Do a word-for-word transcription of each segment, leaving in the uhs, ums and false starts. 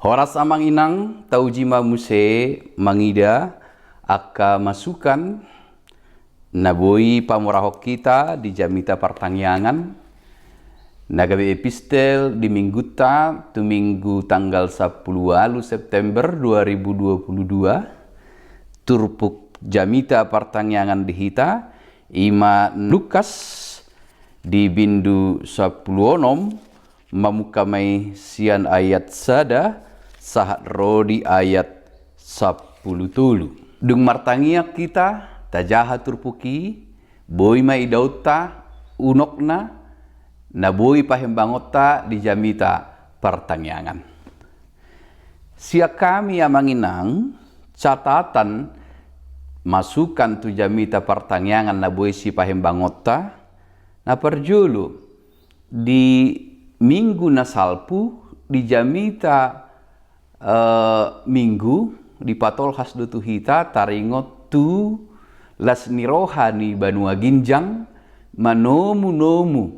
Horas amang inang, tauji ma muse mangida angka masukan na boi pamurahon hita di jamita partangiangan na gabe epistel di minggunta tu Minggu tanggal sampulu ualu September dua ribu dua puluh dua. Turpuk jamita partangiangan di hita ima Lukas di bindu sampulu onom, mamungka ma i sian ayat sada sahat ro di ayat sampulu tolu. Dung martangiang hita, tajaha turpuk i, boi ma idaonta unokna na boi pahembangonta di jamita partangiangan. Sian hami amang inang, catatan masukan tu jamita partangiangan na boi sipahembangonta, na parjolo, di minggu na salpu, di jamita eh, minggu, dipatolhas do tu hita taringot tu las ni roha ni banua ginjang manomunomu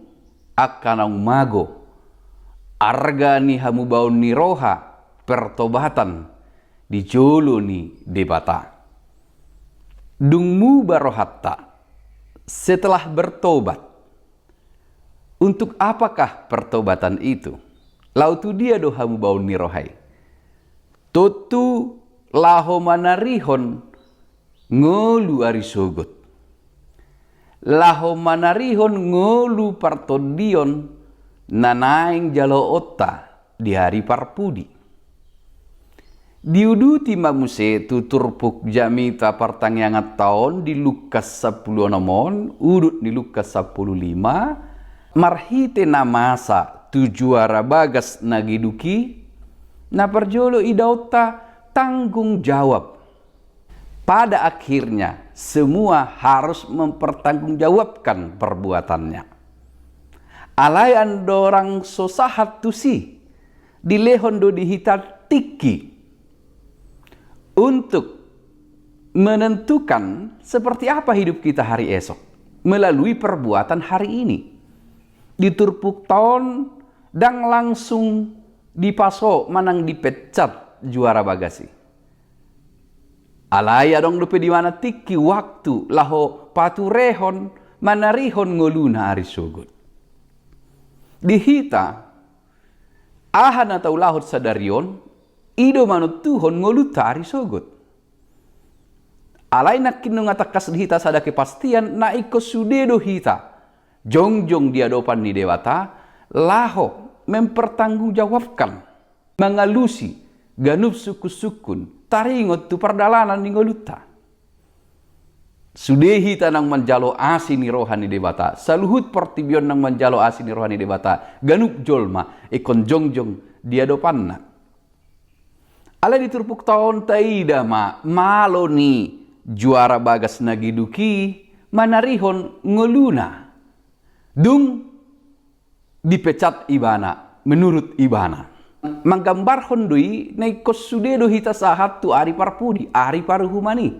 angka naung mago, arga ni hamubaon ni roha pertobatan di jolo ni Debata. Dung muba rohanta setelah bertobat, untuk apakah pertobatan itu? Laho tu dia do hamubaon ni roha i? Tontu laho manarihon ngolu ari sogot. Laho manarihon ngolu partondion na naeng jaloonta di ari parpudi. Diuduti ma muse tu turpuk jamita partangianganta on di Lukas sampulu onom on, udut ni Lukas sampulu lima, marhite na masa tu juara bagas na geduk i, na parjolo idaonta tanggung jawab. Pada akhirnya, semua harus mempertanggungjawabkan perbuatannya. Alai andorang so sahat tusi, dilehon do di hita tingki untuk menentukan seperti apa hidup kita hari esok melalui perbuatan hari ini. Di turpukta on, ndang langsung dipaso manang dipecat juara bagas i. Alai adong dope di ibana tingki waktu laho paturehon manarihon ngoluna ari sogot. Di hita, aha na taulahon sadari on, i do manontuhon ngolunta ari sogot. Alai nangkin nunga tangkas di hita sada kepastian na ingkon sude do hita jongjong di adopan ni Debata, laho mempertanggungjawabkan, mangalusi ganup sungkunsungkun taringot tu pardalanan ni ngolunta. Sude hita naung manjalo asi ni roha ni Debata, saluhut portibi on naung manjalo asi ni roha ni Debata, ganup jolma ingkon jongjong di adopanna. Alai di turpukta on taida ma malo ni juara bagas na geduk i manarihon ngoluna. Dung dipecat ibana, menurut ibana. Manggambarhon do i na ingkon sude do hita sahat tu ari parpudi, ari paruhuman i.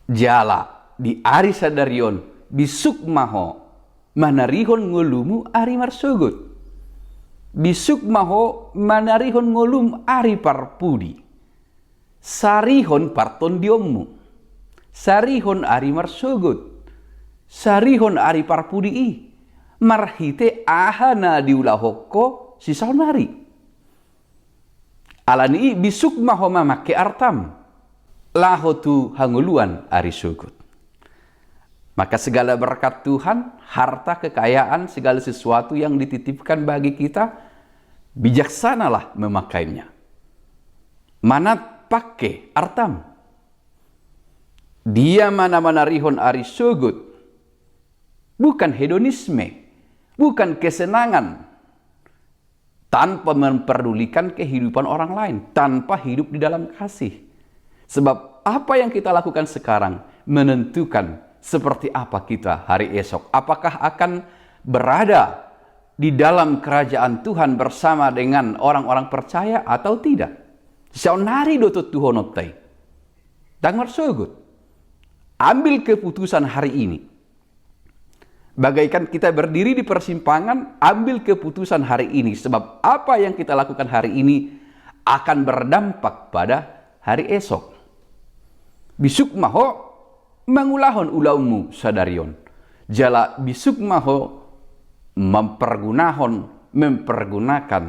Jala di ari sadari on bisuk ma ho manarihon ngolumu ari marsogot. Bisuk ma ho manarihon ngolum ari parpudi. Sarihon partondionmu. Sarihon ari marsogot. Sarihon ari parpudi i. Marhite aha na diulahon ho sisaonari. Alani i bisuk ma ho mamangke artam laho tu hangoluan ari sogot. Maka segala berkat Tuhan, harta, kekayaan, segala sesuatu yang dititipkan bagi kita, bijaksanalah memakainya. Manat pangke artam. Dia ma na manarihon ari sogot. Bukan hedonisme, bukan kesenangan, tanpa memperdulikan kehidupan orang lain, tanpa hidup di dalam kasih. Sebab apa yang kita lakukan sekarang menentukan seperti apa kita hari esok. Apakah akan berada di dalam kerajaan Tuhan bersama dengan orang-orang percaya atau tidak? Saonari do tontuhononta i. Ndang marsogot. Ambil keputusan hari ini. Bagaikan kita berdiri di persimpangan, ambil keputusan hari ini. Sebab apa yang kita lakukan hari ini akan berdampak pada hari esok. Bisuk ma ho mangulahon ulaonmu sadari on. Jala bisuk ma ho mempergunahon, mempergunakan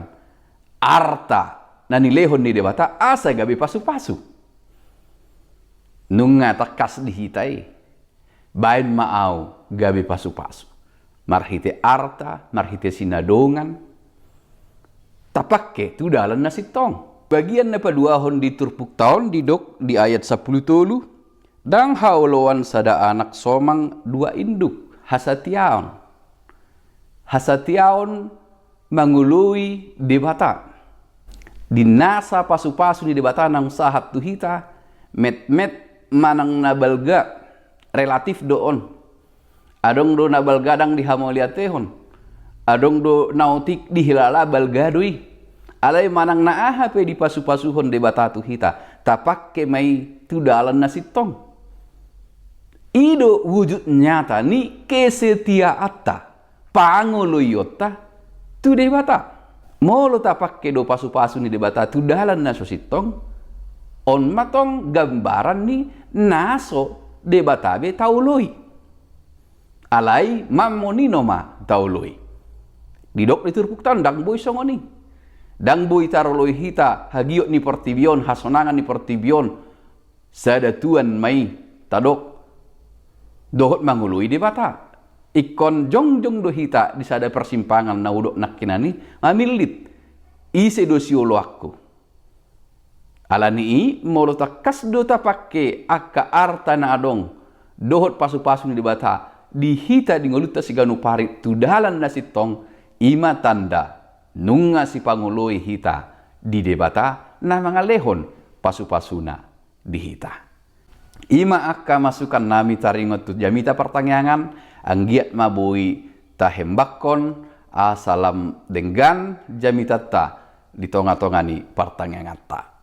arta na nilehon ni Debata asa gabe pasu-pasu. Nunga tangkas di hita i, baen ma au gabe pasu-pasu. Marhite arta, marhite sinadongan, tapangke tu dalan na sintong. Bagian na paduahon di turpukta on didok di ayat sampulu tolu, ndang haoloan sada anak somang dua induk, hasatiaon. Hasatiaon mangoloi Debata. Di nasa pasu-pasu ni Debata naung sahat tu hita, metmet manang na balga, relatif do on. Adong do na balga ndang dihamauliatehon. Adong do na otik dihilala balga do i. Alai manang na aha pe dipasu-pasuhon Debata tu hita, tapangke ma i tu dalan na sintong. I do wujud nyata ni kesetiaanta, pangoloionta tu Debata. Molo tapangke do pasu-pasu ni Debata tu dalan na so sintong, on ma tong gambaran ni na so Debata be taoloi. Alai mamonino ma taoloi. Didok di turpukta on ndang boi songon i. Ndang boi taroloi hita hagiot ni portibi on, hasonangan ni portibi on, sada Tuhan ma i tadok dohot mangoloi Debata. Ingkon jongjong do hita di sada persimpangan na hudok nangkinan i, mamillit ise do sioloanku. Alani i, molo tangkas do tapangke angka arta na adong dohot pasu-pasu ni Debata di hita di ngolunta siganup ari tu dalan na sintong, i ma tanda nunga sipangoloi hita di Debata na mangalehon pasu-pasuna di hita. I ma angka masukan nami taringot tu jamita partangiangan, anggiat ma boi tahembakkon asa lam denggan jamitanta di tonga-tonga ni partangianganta.